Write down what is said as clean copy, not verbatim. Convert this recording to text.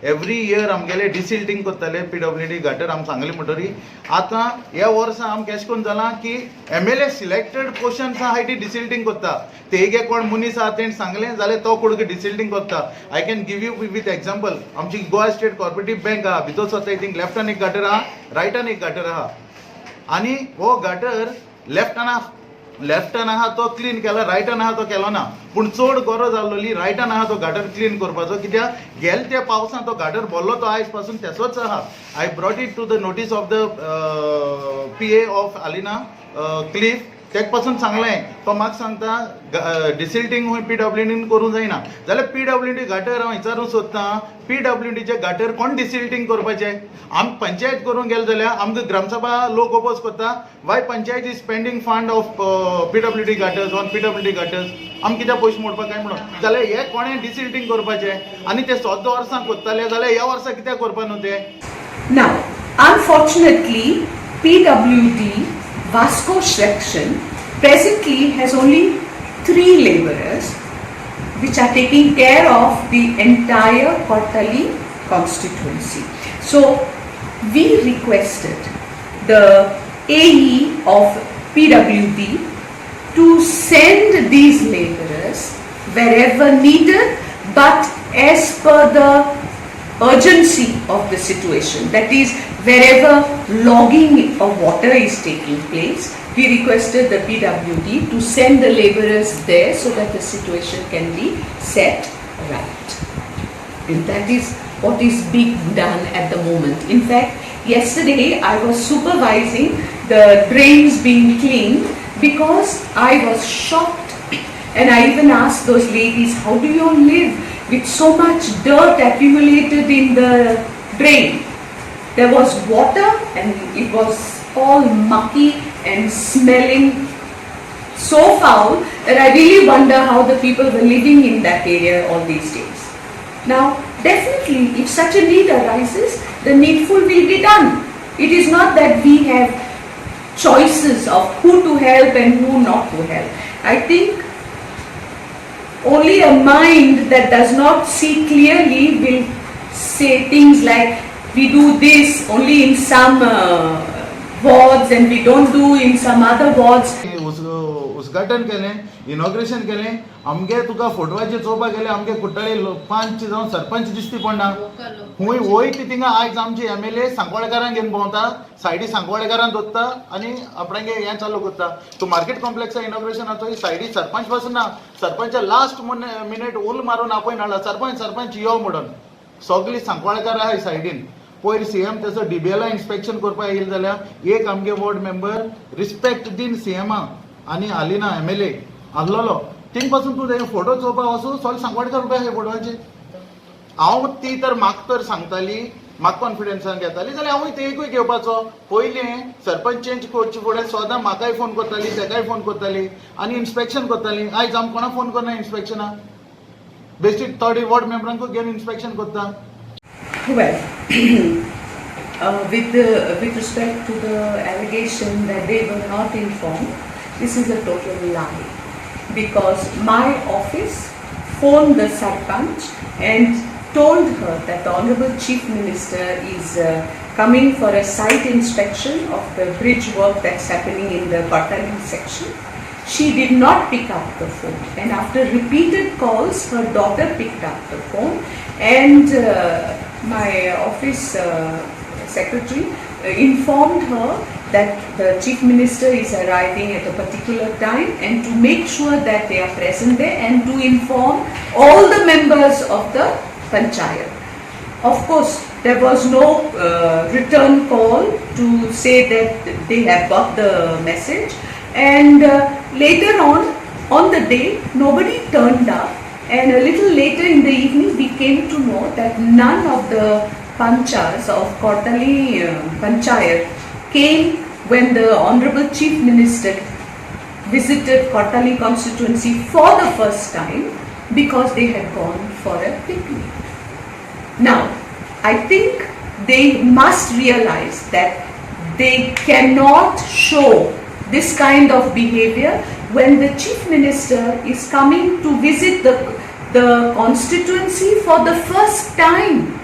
Every year आमगेले डिसिल्टींग करताले PWD gutter. आम सांगले म्हणटरी आतां ह्या वर्सा आम केश करून जालां की एमएलए सिलेक्टेड पोर्शन्स आहाय ती डिसिल्टींग करता. तेगे कोण मनीस आहा, तेणें सांगलें जाल्यार तो कुडको डिसिल्टींग करता. I can give you with example, आमची गोवा स्टेट कॉर्पोरेटीव बँक आहा, भितर सरता थिंग लेफ्टान एक गटर आहा, रायटान एक गटर आहा आनी हो गटर लेफ्टान आहा तो क्लीन केला, रायटान आहा तो केलो ना. पूण चड गरज आहलोली रायटान आहा तो गटर क्लीन करपाचो, कित्याक गेले त्या पावसान तो गटर भरलो, तो आयज पासून तेसोच आहा. I brought it to the notice of the PA of Alina Cliff. तेक पासून सांगलें, तो म्हाका सांगता डिसिल्टींग खूंय पीडब्ल्यूडीन करूंक जायना. जाल्यार पीडब्ल्यूडी गटर हांव विचारूंक सोदतां, पीडब्ल्यूडीचे गटर कोण डिसिल्टींग करपाचे? आम पंचायत करूंक गेले जाल्यार आमकां ग्रामसभा लोक ओपोज करता, why panchayat is spending fund of PWD gutters on PWD gutters? आम कित्याक पयशे मोडपाक काय म्हणून. जाल्यार हे कोणें डिसिल्टींग करपाचें? आनी ते सद्दां वर्सां करताले जाल्यार ह्या वर्सा कित्याक करपा न्हू ते? Now, unfortunately, PWD Vasco section presently has only three laborers which are taking care of the entire Cortalim constituency. So, we requested the AE of PWD to send these laborers wherever needed, but as per the urgency of the situation. That is, wherever logging of water is taking place, we requested the PWD to send the laborers there so that the situation can be set right. And that is what is being done at the moment. In fact, yesterday I was supervising the drains being cleaned because I was shocked, and I even asked those ladies, "How do you all live with so much dirt accumulated in the drain?" There was water and it was all mucky and smelling so foul that I really wonder how the people were living in that area all these days. Now, definitely, if such a need arises, the needful will be done. It is not that we have choices of who to help and who not to help. I think only a mind that does not see clearly will say things like, "We do this only in some wards and we don't do in some other wards." उद्घाटन केलें, inauguration केलें. आमगे तुका फोटवाचेर चोवपाक गेले, आमगे कुट्टाळे पंच जावं सरपंच दिश्टी पडना. खूंय वयता ती थिंगा आयज आमची एमएलए सांकवाळेकारांक घेवन भोंवता, सायडी सांकवाळेकारांक दवरता आनी आपणागे हें चालू करता. तूं मार्केट कॉम्प्लेक्सा इनॉग्रेशन आसा, सायडी सरपंच पासून ना. सरपंचा लास्ट मिनिट उल मारून आपयन हाडला, "सरपंच, सरपंच, यो" म्हणून. सगळी सांकवाळेकार आहाय सायडीन. पयर सीएम तेचो डीबीएला इन्स्पेक्शन करपाक येयले जाल्यार एक आमगे वॉर्ड मेंबर रिस्पेक्ट दीन सीएमा आनी आलिना एमएलए आहलोलो. थिंग पासून तूं तेजे फोटो चोवपाक वचूं, सगळे सांकवाळकार उबे आहाय फोटवाचेर. हांव ती तर म्हाका तर सांगताली, म्हाका कॉन्फिडन्सान घेताली जाल्यार हांवूय तेकूय घेवपाचो. पयलीं सरपंच चेंज करचे फुडें सदां म्हाकाय फोन करताली, तेकाय फोन करताली आनी इन्स्पेक्शन करताली. आयज आम कोणाक फोन करना इन्स्पेक्शनाक? बेश्टी थोडे वॉर्ड मेंबरांकूच घेवन इन्स्पेक्शन करता. Well, with respect to the allegation that they were not informed, this is a total lie. Because my office phoned the Sarpanch and told her that the Honorable Chief Minister is coming for a site inspection of the bridge work that's happening in the Cortalim section. She did not pick up the phone, and after repeated calls, her daughter picked up the phone, and my office secretary informed her that the Chief Minister is arriving at a particular time and to make sure that they are present there and to inform all the members of the panchayat. Of course, there was no return call to say that they have got the message, and later on the day, nobody turned up. And a little later in the evening, we came to know that none of the panchas of Cortalim Panchayat came when the Honorable Chief Minister visited Cortalim constituency for the first time, because they had gone for a picnic. Now, I think they must realize that they cannot show this kind of behavior when the Chief Minister is coming to visit the constituency for the first time.